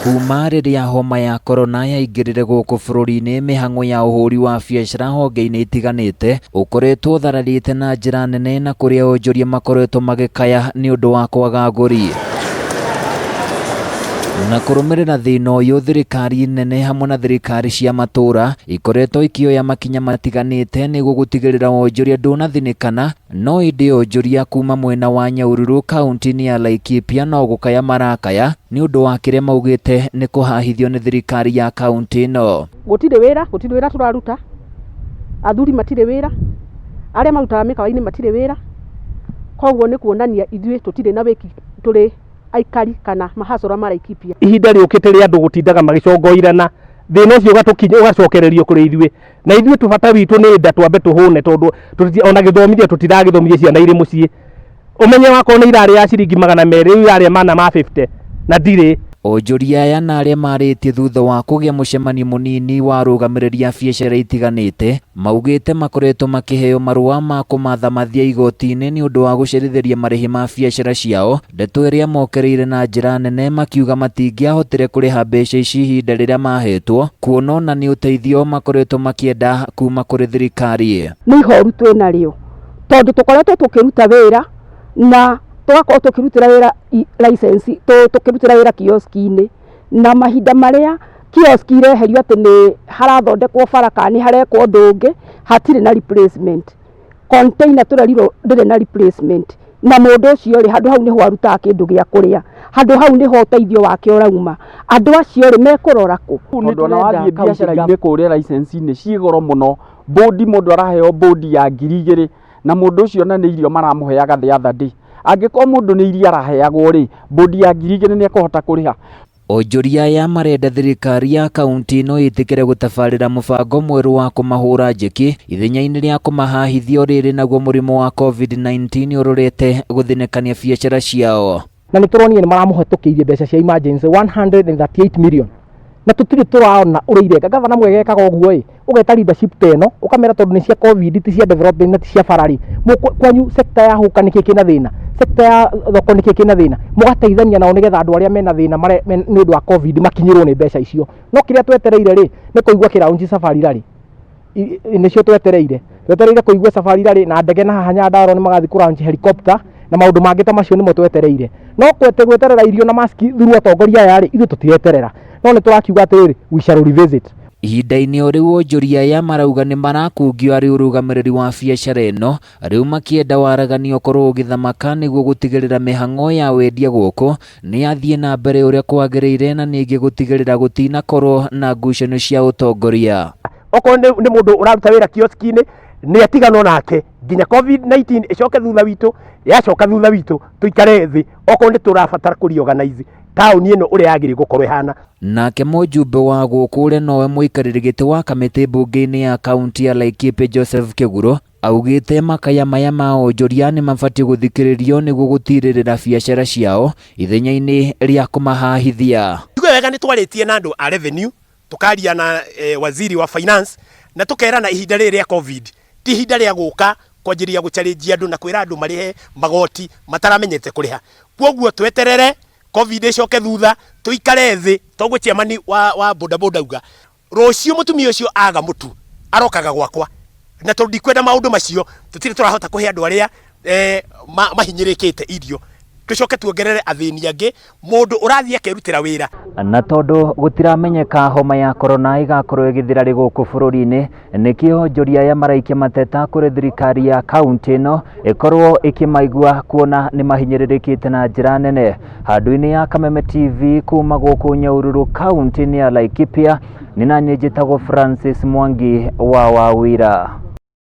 Kuma rĩrĩa homa ya korona yaingĩrire gũkũ bũrũri-inĩ, mĩhang'o ya ũhũri wa biacara honge-inĩ itiganĩte ũkoretwo ũthararĩte na njĩra nene na kũrĩa onjoria makoretwo magĩkaya nĩ ũndũ wa kwaga agũri. Na kũrũmĩrĩra thĩna ũyũ, thirikari nene hamwe na thirikari cia matũũra ikoretwo ikĩoya makinya matiganĩte nĩguo gũtigĩrĩra wonjoria ndũnathinĩkana. No ĩndĩ onjoria kuma mwena wa Nyahururu kaunti-inĩ ya Laikipia no gũkaya marakaya nĩ ũndũ wa kĩrĩa maugĩte nĩ kũhahithio nĩ thirikari ya kaunti ĩno. Gũtirĩ wĩra, gũtirĩ wĩra tũraruta, athuri matirĩ wĩra, arĩa marutaga mĩkawa-inĩ matirĩ wĩra, koguo nĩ kuonania ithuĩ tũtirĩ na wĩki tũrĩ aikari kana mahacũra ma Laikipia. Ihinda rĩũkĩte rĩa andũ gũtindaga magĩcongoirana, thĩna ũcio ũgatũkinya ũgacokererio kũrĩ ithuĩ, na ithuĩ tu bata witũ nĩ nda twambe tũhũne, tondũ ona gĩthomithia tũtiragĩthomithia ciana irĩ mũciĩ. Ũmenye wakorwo nĩ irarĩa ciringi 200, rĩu irarĩa mana ma 50 na ndirĩ. Onjoria aya na arĩa marĩtie thutha wa kũgĩa mũcemanio mũnini wa arũgamĩrĩri a biacara itiganĩte maugĩte makoretwo makĩheo marũa ma kũmatha mathiĩ igoti-inĩ nĩ ũndũ wa gũcerithĩria marĩhi ma biacara ciao, ndeto ĩrĩa mokereire na njĩra nene makiuga matingĩahotire kũrĩha mbeca ici ihinda rĩrĩa mahetwo, kuona ona nĩ ũteithio makoretwo makĩenda kuma kũrĩ thirikari. Nĩ ihoru twĩnarĩo tondũ tũkoretwo tũkĩruta wĩra na tũgakorwo tũkĩrutĩra wĩra license, tũkĩrutĩra wĩra kioski-inĩ, na mahinda marĩa kioski ireherio atĩ nĩ harathondekwo bara kana nĩ harekwo ũndũ ũngĩ, hatirĩ na replacement. Container tũrerirwo ndĩrĩ na replacement, na mũndũ ũcio rĩ, handũ hau nĩho arutaga kĩndũ gĩa kũrĩa, handũ hau nĩho ũteithio wake ũrauma. Andũ acio rĩ, mekũrora kũ? Tondũ ona wathiĩ biacara-inĩ kũrĩa license-inĩ ciĩ goro mũno, bodi mũndũ araheo bodi ya 2000 na mũndũ ũcio na nĩ irio maramũheaga the other day. Angĩkorwo mũndũ nĩ irio araheagwo rĩ, bodi ya 2000 nĩ ekũhota kũrĩha. Onjoria aya marenda thirikari ya kaunti ĩno ĩtĩkĩre gũtabarĩra mũbango mwerũ wa kũmahũra njeki ithenya-inĩ rĩa kũmahahithia rĩrĩ naguo mũrimũ wa COVID-19 ũrorete gũthinĩkania biacara ciao. Na nĩ tũronire nĩ maramũhetũkĩirie mbeca cia emergency 138 million, na tũtirĩ tũrona ũrĩa ireka. Gavana mwega ekaga ũguo ĩ, ũgeta leadership ta ĩno ũkamera tondũ nĩ cia COVID, ti cia development na ti cia bara rĩ, kwanyu sector ya hũka nĩkĩ kĩna thĩna, sector ya thoko nĩkĩ kĩna thĩna, mũgateithania nao nĩgetha andũ arĩa mena thĩna nĩ ũndũ wa COVID makinyĩrwo nĩ mbeca icio. No kĩrĩa twetereire rĩ, nĩ kũigua kĩraunji safari rally, nĩcio twetereire, twetereire kũigua safari rally na ndege na haha Nyandarua nĩ magathiĩ kũ launch helicopter na maũndũ mangĩ ta macio nĩmo twetereire. No gweterera irio na maski through atongoria aya rĩ, ithuĩ tũtireterera, no nĩ tũrakiuga atĩrĩrĩ, we shall revisit. Ihinda-inĩ o rĩu onjoria aya marauga nĩ marakungio arĩ ũrũgamĩrĩri wa biacara ĩno, rĩu makĩenda waragania ũkorwo ũgĩthamaka nĩguo gũtigĩrĩra mĩhang'o ya wendia gũkũ nĩ yathiĩ na mbere ũrĩa kwagĩrĩire, na ningĩ gũtigĩrĩra gũtinakorwo na ngucanio cia ũtongoria. Okorwo nĩ mũndũ ũraruta wĩra kioski-inĩ, nĩ atiganwo nake nginya COVID-19 ĩcoke thutha witũ, yacoka thutha witũ tũikare thĩ, okorwo nĩ tũrabatara kũ reorganize taũni ĩno ũrĩa yagĩrĩire gũkorwo ĩhana. Nake mũjumbe wa gũkũ ũrĩa nowe mũikarĩri gĩtĩ wa kamĩtĩ mbunge-inĩ ya kaunti ya Laikipia Joseph Kĩguro augĩte makaya maya ma onjoria nĩ mabatiĩ gũthikĩrĩrio nĩguo gũtirĩrĩra biacara ciao ithenya-inĩ rĩa kũmahahithia. Igue wega nĩ twarĩtie na andũ a revenue, tukaria na waziri wa finance, na tukerana ihinda rĩrĩ rĩa COVID ti ihinda rĩa gũka kwanjĩrĩria gũcharĩnjia andũ na kwĩra andũ marĩhe magoti mataramenyete kũrĩha. Kwoguo tweterere COVID ĩcoke thutha, tũikare thĩ, toguo chairman wa boda boda auga rũciũ mũtumia ũcio aga mũtu arokaga gwakwa, na tondũ ndikwenda maũndũ macio tũtirĩ tũrahota kũhe andũ arĩa mahinyĩrĩkĩte irio, tũcoke tuongerere athĩni angĩ mũndũ ũrathiĩ akerutĩra wĩra. Na tondũ gũtiramenyeka homa ya korona ĩgakorwo ĩgĩthira rĩ gũkũ bũrũri-inĩ, nĩkĩo onjoria aya maraikia mateta kũrĩ thirikari ya kaunti ĩno ĩkorwo ĩkĩmaigua kuona nĩ mahinyĩrĩrĩkĩte na njĩra nene. Handũ-inĩ ya Kameme TV kuma gũkũ Nyahururu kaunti-inĩ ya Laikipia, nĩ naniĩ njĩtagwo Francis Mwangi wa Wawira.